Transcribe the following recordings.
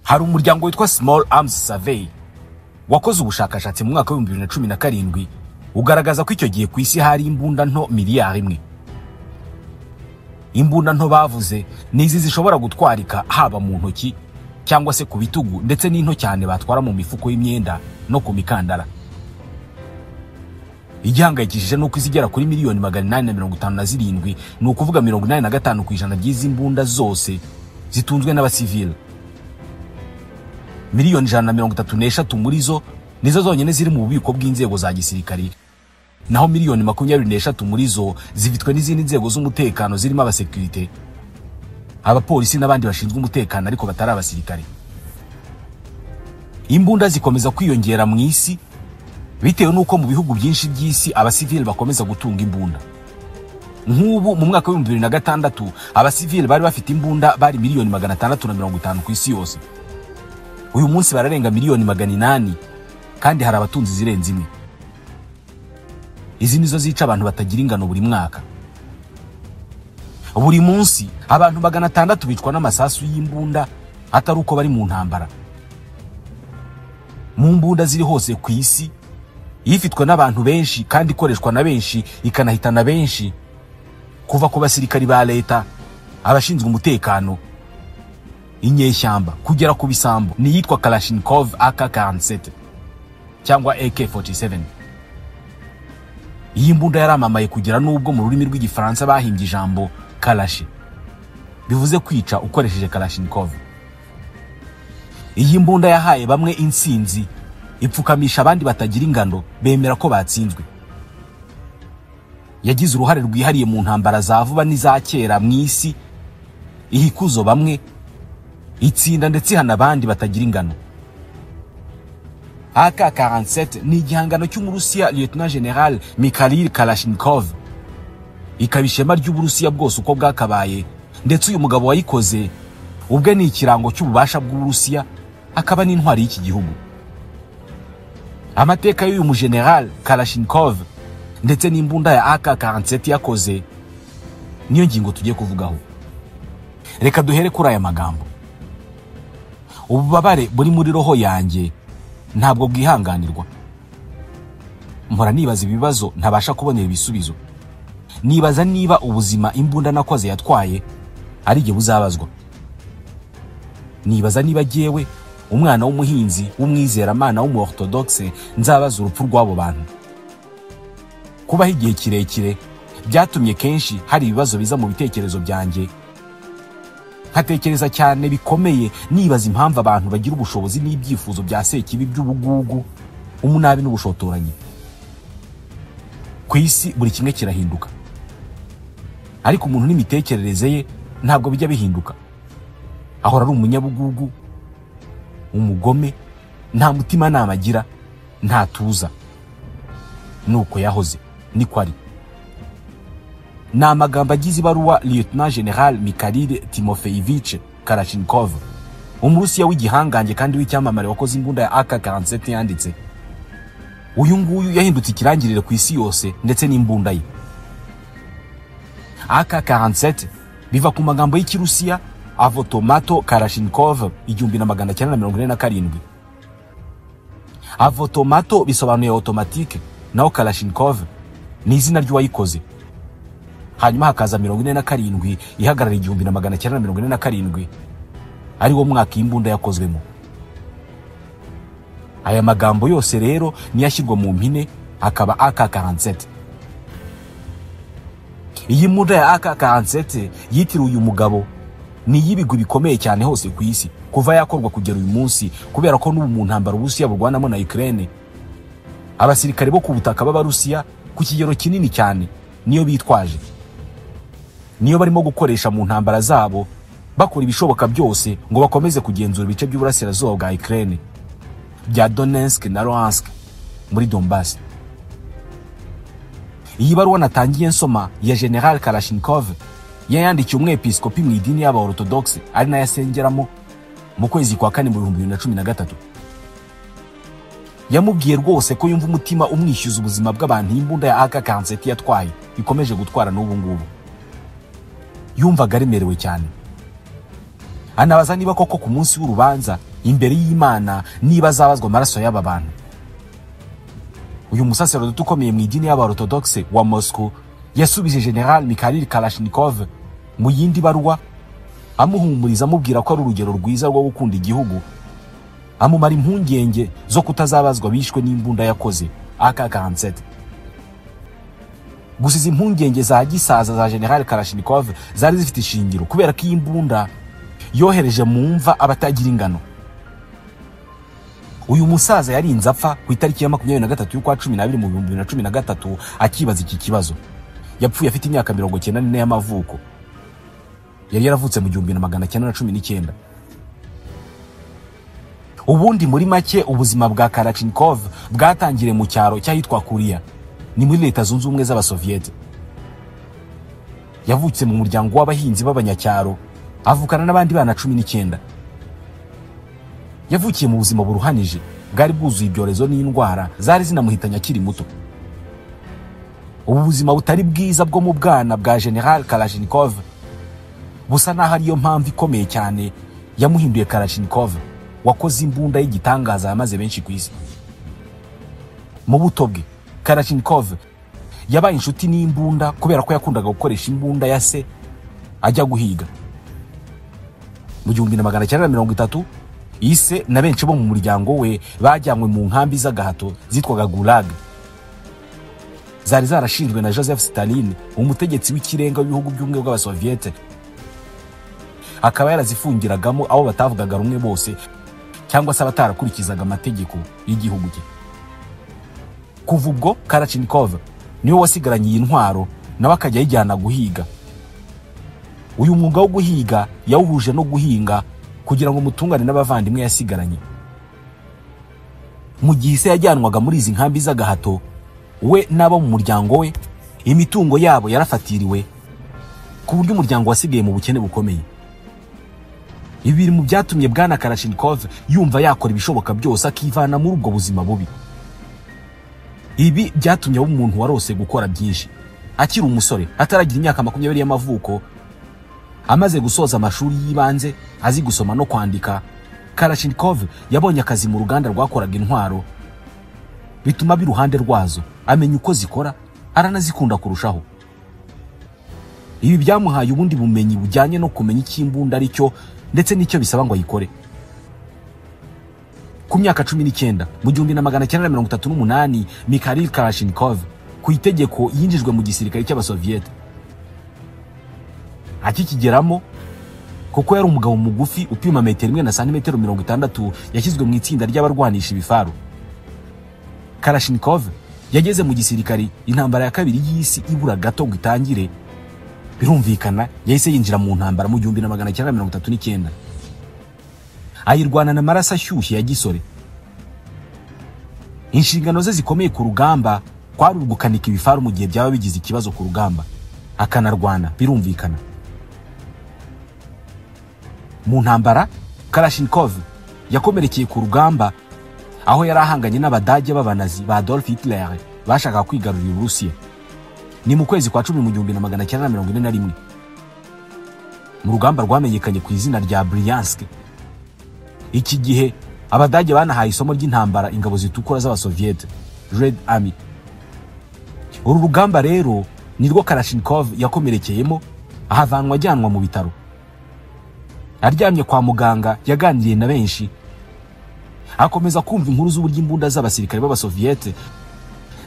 Hari umuryango witwa Small Arms Survey wakoze ubushakashatsi mu mwaka wa 2017, ugaragaza ko icyo gihe ku isi hari imbunda nto 1 miliyari. Imbunda nto bavuze ni izi zishobora gutwarika haba mu ntoki cyangwa se ku bitugu, ndetse n'into cyane batwara mu mifuko y'imyenda no ku mikandara. Igihangayikishije ni uko izigera kuri miliyoni 857, ni ukuvuga 85% by'izi mbunda zose, zitunzwe n'abasivile. Miliyoni 133 muri zo nizo zonyine ziri mu bubiko bw'inzego za gisirikari, naho miliyoni 23 muri zo zifitwe n'izindi nzego z'umutekano, zirimo abasekirite, abapolisi n'abandi bashinzwe umutekano ariko batari abasirikare. Imbunda zikomeza kwiyongera mu isi bitewe n'uko mu bihugu byinshi by'isi abasivili bakomeza gutunga imbunda. Nk'ubu mu mwaka wa 2006 abasivili bari bafite imbunda bari miliyoni 650 ku isi yose. Uyu munsi bararenga miliyoni 800, kandi hari abatunzi zirenze imwe. Izi nizo zica abantu batagira ingano buri mwaka. Buri munsi abantu 600 bicwa n'amasasu y'imbunda atari uko bari mu ntambara. Mu mbunda ziri hose ku isi, ifitwe n'abantu benshi kandi ikoreshwa na benshi, ikanahitana benshi, kuva ku basirikari ba leta, abashinzwe umutekano, inyeshyamba, kugera ku bisambo, ni iyitwa Kalashnikov AK-47 cyangwa AK-47. Iyi mbunda yaramamaye kugera n'ubwo mu rurimi rw'Igifaransa bahimbye ijambo "kalashi", bivuze kwica ukoresheje Kalashnikov. Iyi mbunda yahaye bamwe intsinzi, ipfukamisha abandi batagira ingano, bemera ko batsinzwe. Yagize uruhare rwihariye mu ntambara za vuba n'iza kera mu isi, iha ikuzo bamwe, itsinda ndetse ihana abandi batagira ingano. AK-47 ni igihangano cy'Umurusiya Lieutenant General Mikhail Kalashnikov, ikaba ishema ry'Uburusiya bwose uko bwakabaye. Ndetse uyu mugabo wayikoze ubwe ni ikirango cy'ububasha bw'Uburusiya, akaba n'intwari y'iki gihugu. Amateka y'uyu mugeneral Kalashnikov ndetse n'imbunda ya AK-47 yakoze niyo ngingo tugiye kuvugaho. Reka duhere kuri aya magambo: "Ububabare buri muri roho yanjye ntabwo bwihanganirwa. Mpora nibaza ibibazo ntabasha kubonera ibisubizo. Nibaza niba ubuzima imbunda nakoze yatwaye ari igihe buzabazwa. Nibaza niba jyewe, umwana w'umuhinzi w'umwizeramana w'umu orthodoxe, nzabaza urupfu rw'abo bantu." Kubaho igihe kirekire byatumye kenshi hari ibibazo biza mu bitekerezo byanjye, nkatekereza cyane bikomeye, nibaza impamvu abantu bagira ubushobozi n'ibyifuzo bya sekibi by'ubugugu, umunabi n'ubushotoranyi. Ku isi buri kimwe kirahinduka, ariko umuntu n'imitekerereze ye ntabwo bijya bihinduka. Ahora ari umunyabugugu, umugome, nta mutimanama agira, ntatuza. Nuko yahoze, niko ari. Ni amagambo agize ibaruwa Lieutenant General Mikhail Timofeyevich Kalashnikov, Umurusiya w'igihangange kandi w'icyamamare wakoze imbunda ya AK-47, yanditse. Uyu nguyu yahindutse ikirangirire ku isi yose ndetse n'imbunda ye. AK-47 biva ku magambo y'Ikirusiya Avtomato Kalashnikov 1947. Avtomato bisobanuye automatique, naho Kalashnikov ni izina ry'uwayikoze. Hanyuma hakaza 47 ihagarara 1947, ari wo mwaka iyi mbunda yakozwemo. Aya magambo yose rero niyo ashyirwa mu mpine akaba AK-47. Iyi mbunda ya AK-47 yitiriwe uyu mugabo ni iy'ibigwi bikomeye cyane hose ku isi kuva yakorwa kugera uyu munsi, kubera ko n'ubu mu ntambara Uburusiya burwanamo na Ukraine, abasirikare bo ku butaka b'Abarusiya ku kigero kinini cyane niyo bitwaje, niyo barimo gukoresha mu ntambara zabo, bakora ibishoboka byose ngo bakomeze kugenzura ibice by'uburasirazuba bwa Ukraine bya Donetsk na Luhansk muri Donbass. Iyi baruwa natangiye nsoma ya General Kalashnikov yayandikiye umwepiskopi mu idini y'aba Orthodoxe ari nayo asengeramo mu kwezi kwa kane mu 2013. Yamubwiye rwose ko yumva umutima umwishyuza ubuzima bw'abantu imbunda ya AK-47 yatwaye, ikomeje gutwara n'ubu ngubu. Yumvaga aremerewe cyane, anabaza niba koko ku munsi w'urubanza imbere y'Imana niba azabazwa amaraso y'aba bantu. Uyu musaserodoti ukomeye mu idini y'Abaorthodoxe wa Moscow yasubije General Mikhail Kalashnikov mu yindi baruwa, amuhumuriza amubwira ko ari urugero rwiza rwo gukunda igihugu, amumara impungenge zo kutazabazwa bishwe n'imbunda yakoze AK-47. Gusa izi impungenge za gisaza za General Kalashnikov zari zifite ishingiro, kubera ko iyi mbunda yohereje mu mva abatagira ingano. Uyu musaza yarinze apfa ku itariki ya 23 y'ukwa 12 mu 2013 akibaza iki kibazo. Yapfuye afite imyaka 94 y'amavuko. Yari yaravutse mu 1919. Ubundi muri make ubuzima bwa Kalashnikov bwatangiriye mu cyaro cyahitwa Kuriya, ni muri Leta Zunze Ubumwe z'Abasoviete. Yavutse mu muryango w'abahinzi b'abanyacyaro, avukana n'abandi bana 19. Yavukiye mu buzima buruhanije bwari bwuzuye ibyorezo n'indwara zari zinamuhitanye akiri muto. Ubu buzima butari bwiza bwo mu bwana bwa General Kalashnikov busa naho ariyo mpamvu ikomeye cyane yamuhinduye Kalashnikov wakoze imbunda y'igitangaza yamaze benshi ku isi. Mu buto bwe Kalashnikov yabaye inshuti n'imbunda kubera ko yakundaga gukoresha imbunda ya se ajya guhiga. Mu 1930 ise na benshi bo mu muryango we bajyanywe mu nkambi z'agahato zitwaga Gulag. Zari zarashinzwe na Joseph Stalin, umutegetsi w'ikirenga w'ibihugu by'ubumwe bw'Abasoviete, akaba yarazifungiragamo abo batavugaga rumwe bose cyangwa se abatarakurikizaga amategeko y'igihugu cye. Kuva ubwo Kalashnikov niwe wasigaranye iyi ntwaro, nawe akajya ayijyana guhiga. Uyu mwuga wo guhiga yawuhuje no guhinga kugira ngo mutungane n'abavandimwe yasigaranye. Mu gihe se yajyanwaga muri izi nkambi z'agahato, we n'abo mu muryango we imitungo yabo yarafatiriwe ku buryo umuryango wasigaye mu bukene bukomeye. Ibi biri mu byatumye Bwana Kalashnikov yumva yakora ibishoboka byose akivana muri ubwo buzima bubi. Ibi byatumye aba umuntu warose gukora byinshi. Akiri umusore ataragira imyaka 20 y'amavuko, amaze gusoza amashuri y'ibanze azi gusoma no kwandika, Kalashnikov yabonye akazi mu ruganda rwakoraga intwaro, bituma biruhande rwazo amenya uko zikora, aranazikunda kurushaho. Ibi byamuhaye ubundi bumenyi bujyanye no kumenya icy'imbunda ari cyo ndetse n'icyo bisaba ngo ayikore. Ku myaka 19 mu 1938 Mikhail Kalashnikov ku itegeko yinjijwe mu gisirikare cy'Abasoviete. Akikigeramo, kuko yari umugabo mugufi upima metero 1 na santimetero 60, yashyizwe mu itsinda ry'abarwanisha ibifaru. Kalashnikov yageze mu gisirikari intambara ya kabiri y'isi ibura gato ngo itangire. Birumvikana yahise yinjira mu ntambara mu 1939. Ayirwana na maraso ashyushye ya gisore. Inshingano ze zikomeye ku rugamba kwari ugukanika ibifaru mu gihe byaba bigize ikibazo ku rugamba, akanarwana birumvikana. Mu ntambara Kalashnikov yakomerekeye ku rugamba aho yari ahanganye n'Abadage b'abanazi ba Adolf Hitler bashakaga kwigarurira Uburusiya. Ni mu kwezi kwa 10 mu 1941, mu rugamba rwamenyekanye ku izina rya Bryansk. Iki gihe Abadage banahaye isomo ry'intambara ingabo zitukura z'Abasoviete, Red Army. Uru rugamba rero nirwo Kalashnikov yakomerekeyemo, ahavanwa ajyanwa mu bitaro. Aryamye kwa muganga yaganiriye na benshi, akomeza kumva inkuru z'uburyo imbunda z'abasirikare b'Abasoviete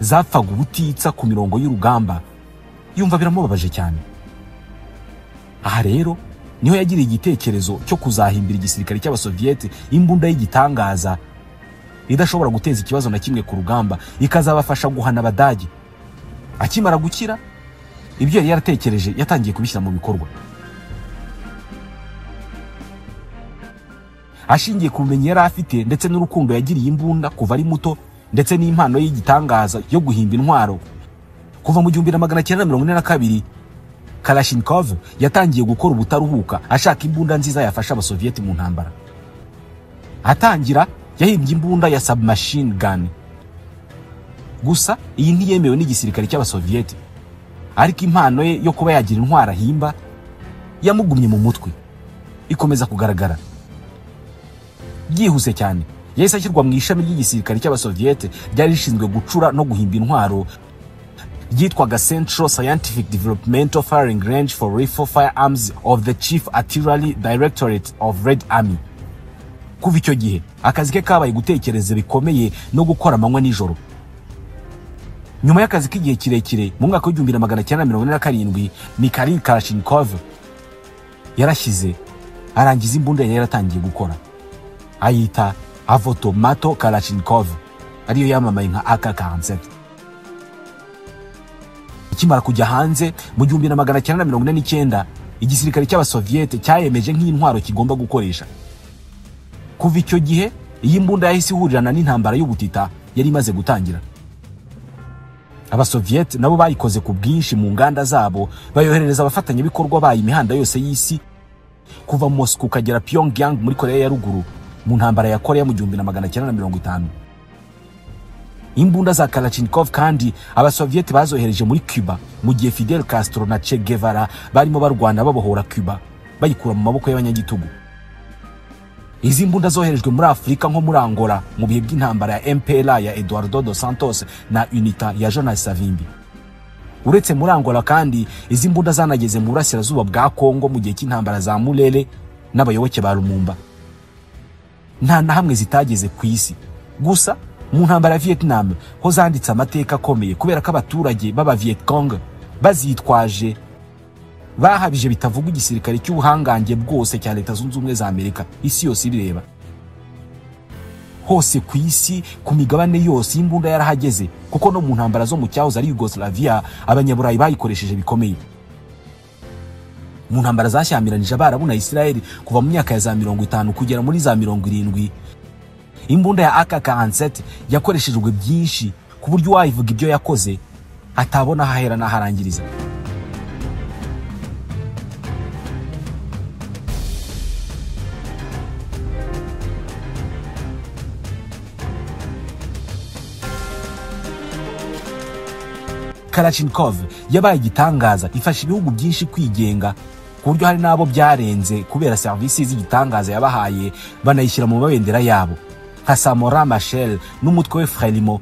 zapfaga ubutitsa ku mirongo y'urugamba, yumva biramubabaje cyane. Aha rero niho yagiriye igitekerezo cyo kuzahimbira igisirikare cy'Abasoviete imbunda y'igitangaza idashobora guteza ikibazo na kimwe ku rugamba, ikazabafasha guhana Abadage. Akimara gukira, ibyo yari yaratekereje yatangiye kubishyira mu bikorwa. Ashingiye ku bumenyi yari afite ndetse n'urukundo yagiriye imbunda kuva ari muto, ndetse n'impano y'igitangaza yo guhimba intwaro, kuva mu 1942 Kalashnikov yatangiye gukora ubutaruhuka ashaka imbunda nziza yafasha Abasovieti mu ntambara. Atangira yahimbye imbunda ya submachine gun. Gusa iyi ntiyemewe n'igisirikare cy'Abasovieti, ariko impano ye yo kuba yagira intwaro ahimba yamugumye mu mutwe, ikomeza kugaragara. Byihuse cyane yahise ashyirwa mu ishami ry'igisirikare cy'Abasoviyete ryari rishinzwe gucura no guhimba intwaro, ryitwaga Central Scientific Developmental Firing Range for Rifle Firearms of the Chief Artillery Directorate of Red Army. Kuva icyo gihe akazi ke kabaye gutekereza bikomeye no gukora amanywa nijoro. Nyuma y'akazi k'igihe kirekire, mu mwaka w'1947 Mikhail Kalashnikov yarashyize arangiza imbunda yari yaratangiye gukora, ayita Avotomato Kalashnikov, ariyo yamamaye nka AK-47. Ikimara kujya hanze mu 1949, igisirikare cy'Abasoviyete cyayemeje nk'intwaro kigomba gukoresha. Kuva icyo gihe iyi mbunda yahise ihurirana n'intambara y'ubutita yari imaze gutangira. Abasoviyete nabo bayikoze ku bwinshi mu nganda zabo, bayoherereza abafatanyabikorwa bayo imihanda yose y'isi, kuva Moscow ukagera Pyongyang muri Korea ya Ruguru mu ntambara ya Korea mu 1950. Imbunda za Kalashnikov kandi Abasoviyete bazohereje muri Cuba mu gihe Fidel Castro na Che Guevara barimo barwana babohora Cuba bayikura mu maboko y'abanyagitugu. Izi mbunda zoherejwe muri Afurika nko muri Angola mu bihe by'intambara ya MPLA ya Eduardo dos Santos na UNITA ya Jonas Savimbi. Uretse muri Angola kandi izi mbunda zanageze mu burasirazuba bwa Kongo mu gihe cy'intambara za Mulele n'abayoboke ba Lumumba. Nta na hamwe zitageze ku isi. Gusa mu ntambara ya Vietnam ho zanditse amateka akomeye, kubera ko abaturage b'aba Vietcong bazitwaje bahabije bitavuga igisirikare cy'ubuhangange bwose cya Leta Zunze Ubumwe za Amerika, isi yose ibireba. Hose ku isi, ku migabane yose imbunda yarahageze, kuko no mu ntambara zo mu cyahoze ari Yugoslavia Abanyaburayi bayikoresheje bikomeye. Mu ntambara zashyamiranyije Abarabu na Israel kuva mu myaka ya za 50 kugera muri za 70, imbunda ya AK-47 yakoreshejwe byinshi ku buryo wayivuga ibyo yakoze atabona ahahera n'aharangiriza. Kalashnikov yabaye igitangaza, ifasha ibihugu byinshi kwigenga, ku buryo hari n'abo byarenze kubera serivisi z'igitangaza yabahaye, banayishyira mu mabendera yabo, nka Samora Machel n'umutwe we Frelimo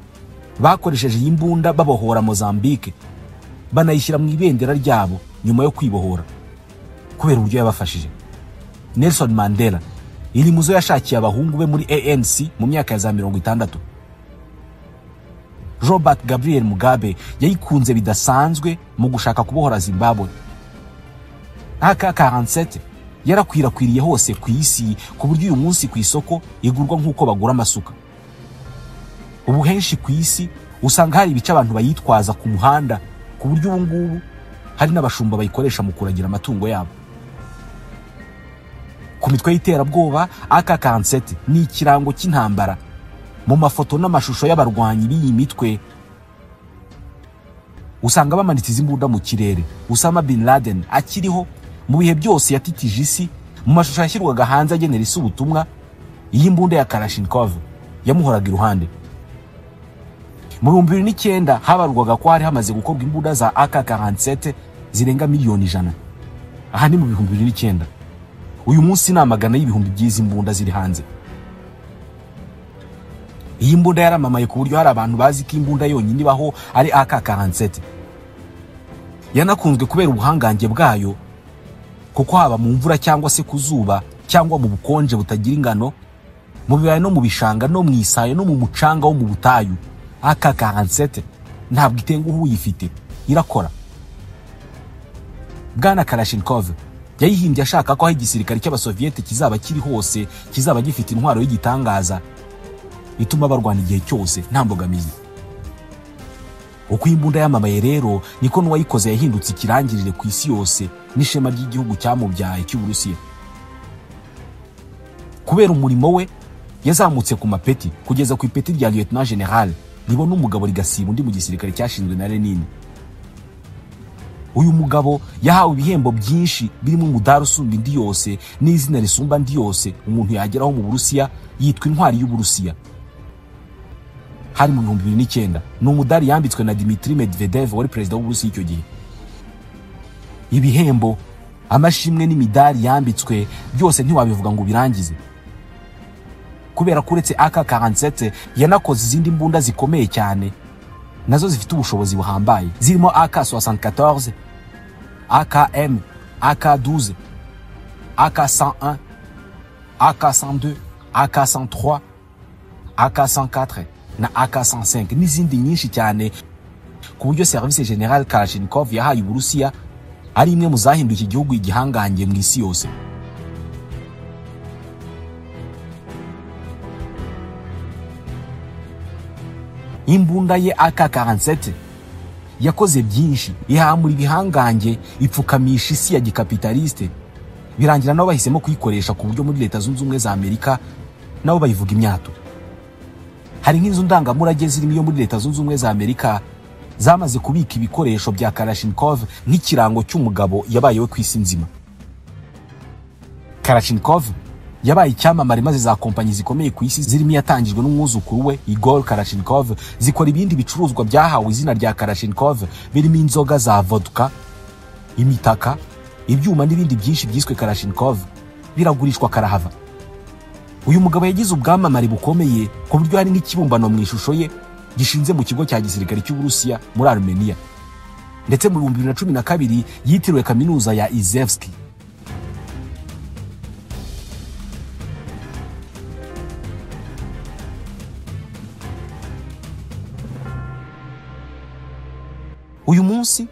bakoresheje iyi mbunda babohora Mozambique, banayishyira mu ibendera ryabo nyuma yo kwibohora kubera uburyo yabafashije. Nelson Mandela iri muzo yashakiye abahungu be muri ANC mu myaka ya za 60. Robert Gabriel Mugabe yayikunze bidasanzwe mu gushaka kubohora Zimbabwe. AK-47 yarakwirakwiriye hose ku isi, ku buryo uyu munsi ku isoko igurwa nk'uko bagura amasuka. Ubu henshi ku isi usanga hari ibice abantu bayitwaza ku muhanda, ku buryo ubu ngubu hari n'abashumba bayikoresha mu kuragira amatungo yabo. Ku mitwe y'iterabwoba, AK-47 ni ikirango cy'intambara. Mu mafoto n'amashusho y'abarwanyi b'iyi mitwe usanga bamanitse izi mbunda mu kirere. Osama bin Laden akiriho mu bihe byose yatitije isi, mu mashusho yashyirwaga hanze agenera isi ubutumwa, iyi mbunda ya Kalashnikov yamuhoraga iruhande. Mu 2009 habarwaga ko hari hamaze gukorwa imbunda za AK-47 zirenga miliyoni 100. Aha ni mu 2009. Uyu munsi ni amagana y'ibihumbi by'izi mbunda ziri hanze. Iyi mbunda yaramamaye ku buryo hari abantu bazi ko imbunda yonyine ibaho ari AK-47. Yanakunzwe kubera ubuhangange bwayo, kuko haba mu mvura cyangwa se ku zuba cyangwa mu bukonje butagira ingano, mu bibaya no mu bishanga no mu isayo no mu mucanga wo mu butayu, AK-47 ntabwo itenguha uyifite, irakora. Bwana Kalashnikov yayihimbye ashaka ko aho igisirikare cy'Abasoviyete kizaba kiri hose kizaba gifite intwaro y'igitangaza ituma barwana igihe cyose nta mbogamizi. Uko imbunda yamamaye rero niko n'uwayikoze yahindutse ikirangirire ku isi yose n'ishema ry'igihugu cyamubyaye cy'Uburusiya. Kubera umurimo we yazamutse ku mapeti kugeza ku ipeti rya Lieutenant General, ribona umugabo rigasiba undi mu gisirikare cyashinzwe na Lenin. Uyu mugabo yahawe ibihembo byinshi birimo umudari usumba indi yose n'izina risumba indi yose umuntu yageraho mu Burusiya, yitwa intwari y'Uburusiya. Hari mu 2009 ni umudari yambitswe na Dmitry Medvedev wari perezida w'Uburusiya icyo gihe. Ibihembo, amashimwe n'imidari yambitswe byose ntiwabivuga ngo birangize. Kubera ko uretse AK-47 yanakoze izindi mbunda zikomeye cyane nazo zifite ubushobozi buhambaye, zirimo AK-74, AKM, AK-12, AK-101, AK-102, AK-103, AK-104 na AK-105 n'izindi nyinshi cyane, ku buryo Service General Kalashnikov yahaye Uburusiya ari imwe mu zahinduye iki gihugu igihangange mu isi yose. Imbunda ye AK-47 yakoze byinshi, ihamura ibihangange, ipfukamisha isi ya gikapitaliste, birangira nabo bahisemo kuyikoresha, ku buryo muri Leta Zunze Ubumwe za Amerika nabo bayivuga imyato. Hari nk'inzu ndangamurage zirimo iyo muri Leta Zunze Ubumwe za Amerika zamaze kubika ibikoresho bya Kalashnikov nk'ikirango cy'umugabo yabayewe ku isi nzima. Kalashnikov yabaye icyamamare, maze za kompanyi zikomeye ku isi zirimo iyatangijwe n'umwuzukuru we Igor Kalashnikov zikora ibindi bicuruzwa byahawe izina rya Kalashnikov, birimo inzoga za vodka, imitaka, ibyuma n'ibindi byinshi byiswe Kalashnikov, biragurishwa karahava. Uyu mugabo yagize ubwamamare bukomeye ku buryo hari n'ikibumbano mu ishusho ye gishinze mu kigo cya gisirikare cy'Uburusiya muri Armenia, ndetse mu 2012 yitiriwe kaminuza ya Izhevsk. Uyu munsi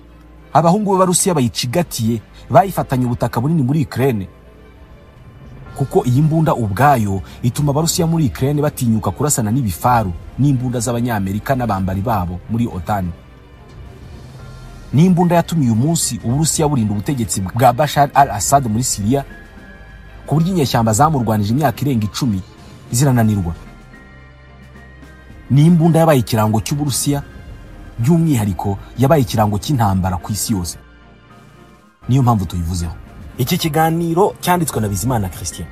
abahungu b'Abarusiya bayicigatiye bayifatanye ubutaka bunini muri Ukraine, kuko iyi mbunda ubwayo ituma Abarusiya muri Ukraine batinyuka kurasana n'ibifaru n'imbunda z'Abanyamerika n'abambari babo muri OTAN. N'imbunda yatumye uyu munsi Uburusiya burinda ubutegetsi bwa Bashar al-Assad muri Syria, ku buryo inyeshyamba zamurwanije imyaka irenga 10 zirananirwa. N'imbunda yabaye ikirango cy'Uburusiya, by'umwihariko yabaye ikirango cy'intambara ku isi yose. Niyo mpamvu tuyivuzeho. Iki kiganiro cyanditswe na Bizimana Christian.